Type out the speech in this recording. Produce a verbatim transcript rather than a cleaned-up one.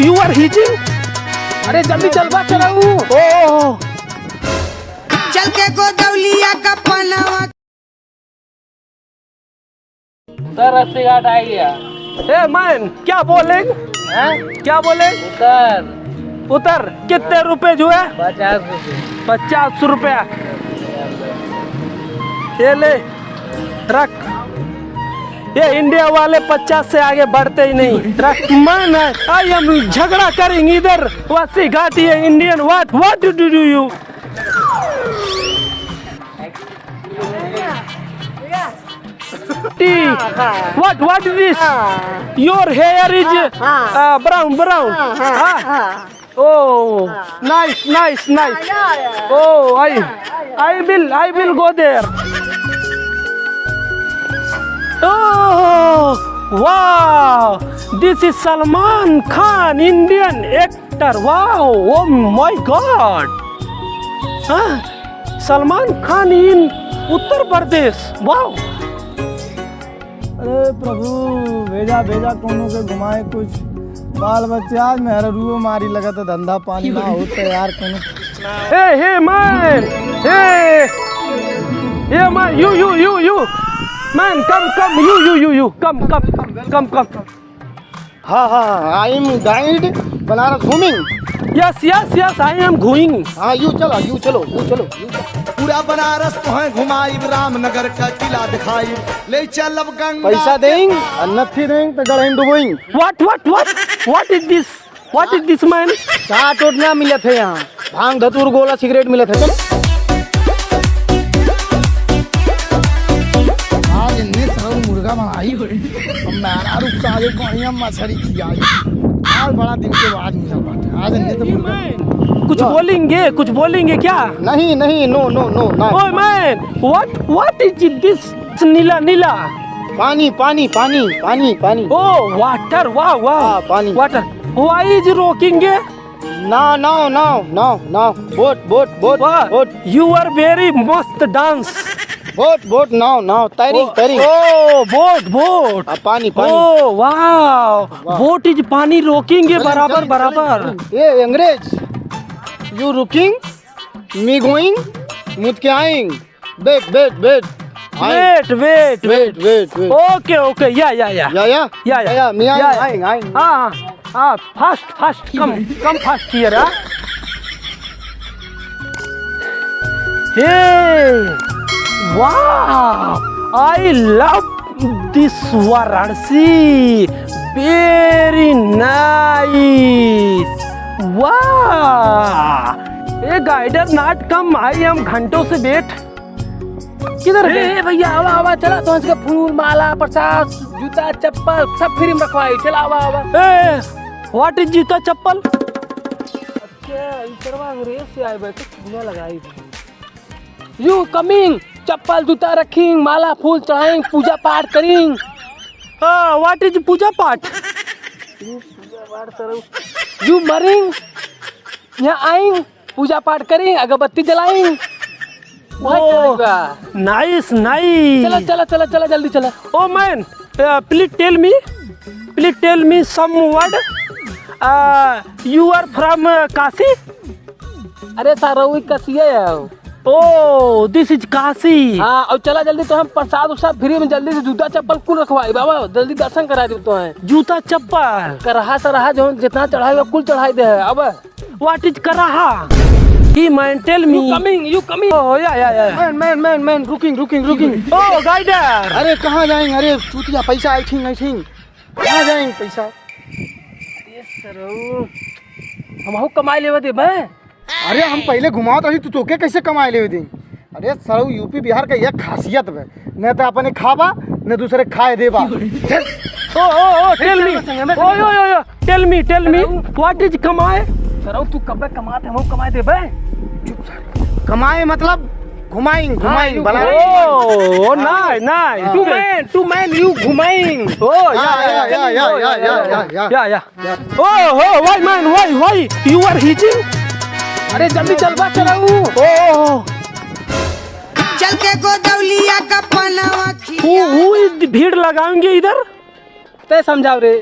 You are hitting? अरे जल्दी चल बा चलाऊ। ओ, ओ, ओ। चल के गोदौलिया का पनवा। सर, रस्सी घाट आ गया। ए मैन, क्या बोले? हैं? क्या बोले? उतर। उतर। कितने रुपए जो है? पचास रुपए। पचास रुपया। ये ले, रख। ये इंडिया वाले पचास से आगे बढ़ते ही नहीं। रख। मैन, आई हम झगड़ा करेंगे इधर। रस्सी घाट ये इंडियन, what, what do you? Tea. What, what is this? Your hair is, uh, brown, brown. Huh? Oh, nice, nice, nice. Oh, I, I will, I will go there. Oh, wow. This is Salman Khan, Indian actor. Wow, oh my God. हाँ, सलमान खान in उत्तर प्रदेश। Wow. अरे प्रभु, भेजा, भेजा कोनो के घुमाए कुछ। बाल बच्चे आज मेहररुओ मारी लगत है, धंधा पानी ना होत है यार कोनो। Hey, hey, man. Hey. Hey, man. You, you, you, you. Man, come, come. You, you, you, you. Come, come, come, come. हाँ, हाँ, हाँ, I am guide बनारस घूमिंग। Yes, yes, yes, I am going. हाँ, यू चलो, यू चलो, यू चलो, यू चलो। पूरा बनारस तोहें घुमाइब, रामनगर का किला दिखाइब, ले चलब गंगा पैसा के देंग, पार। और नत्थी देंग, तो गढ़ डुबोइंग। What, what, what? What is this? What is this, man? चाट ओट ना मिलत है यहाँ। भांग, धतूर, गोला, सिगरेट मिलत है। चल। आज इन्ने सरऊ मुर्गा बनाई। अब मेहरारू के साथ एक बढ़िया मछरी खियाई। आज बड़ा दिन के बाद मिलल बाटे। आज इन्ने तो मुर्गा कुछ बोलेंगे, कुछ बोलेंगे क्या? नहीं, नहीं, no, no, no, ना। ओए man, what, what is this? नीला, नीला। पानी, पानी, पानी, पानी, पानी। Oh, water, वाह, वाह। हाँ, पानी। Water। Why is rocking? No, no, no, no, no. Boat, boat, boat, वाह। Boat. You are very मस्त dance. Boat, boat, no, no. तैरी, ओ, तैरी। ओ, boat, boat। हाँ, पानी, पानी। ओ, वाह। वाह। Boat is पानी rocking है, चलें, बराबर, चलें, बराबर। चलें। ए, अंग्रेज, you rocking, me going, मुद के आएंग। Wait, wait, wait. Wait, wait, wait. Wait, wait, wait. Okay, okay. या, या, या। या, या? या, या। या, या, मी आएंग, या, या। आएंग, आएंग। हाँ, हाँ, हाँ, fast, fast, come, come fast here, हाँ। Hey, wow, I love this Varanasi. Very nice. वाह! ए guide, not come, I am घंटों से wait। किधर ए, गए? ए भैया, आवा, आवा, चला, तो इसके फूल, माला, प्रसाद, जूता, चप्पल, सब free में रखवाई। चला, आवा, आवा। ए, what is जूता, चप्पल? अच्छा, ई सरवा अंग्रेज से आए बैठे, चूना लगाई। You coming, चप्पल, जूता रखिंग, माला, फूल चढ़ाइंग, पूजा पाठ करिंग। हाँ, what is पूजा पाठ? पूजा पाठ, सर। You मरिंग, यहाँ आइंग, पूजा पाठ करी, अगरबत्ती जलाई। वह ओ, चलेगा। Nice, nice। चला, चला, चला, चला, जल्दी चला। Oh man, uh, please tell me, please tell me some word. Uh, you are from, uh, काशी? अरे सारा वही काशी है। Oh, this is काशी। हाँ, और चला जल्दी, तो हम प्रसाद उसाद free में जल्दी से जूता चप्पल कुल रखवाई बाबा, जल्दी दर्शन करा दे तो है। जूता चप्पल? करहा सरहा जो जितना चढ़ाई कुल चढ़ाई दे है अब। What is कराहा? He man, tell me. You coming, you coming. Oh, yeah, yeah, yeah. Man, man, man, man, रुकिंग, रुकिंग, रुकिंग। Oh, guide। अरे, कहाँ जाएंगे? अरे, चूतिया, पैसा, I think, I think। कहाँ जाएंगे पैसा? अरे, सरऊ, हमहू कमाई लेवे दे बे। अरे, हम पहले घुमाओ तो, तू तोके कैसे कमाई लेवे दे? अरे सरऊ, यूपी बिहार का यह खासियत बे, न तो अपने खाबा, न दूसरे खाए देबा। ओ, ओ, ओ, tell me। ओ, यो, यो, यो, tell me, tell me, what is कमाए? सरऊ, तू कब्बे कमात है, हम कमाए देबे। चुप सारे। कमाए मतलब घुमाइंग, हाँ, घुमाइंग, यू बनाइंग। ओ, ओ, हाँ। Nice, nice। Two man, two man, you घुमाइंग। ओ, या, हाँ, या, या, या, या, या, या, या, या, या। या, या। ओ हो, why man, why, why you are hitting? अरे जल्दी चल बा, चलाऊ। ओ, ओ, ओ। चल के गोदौलिया का पनवा खिया। Who, who is the भीड़ लगाएंगे इधर? तै समझाओ रे।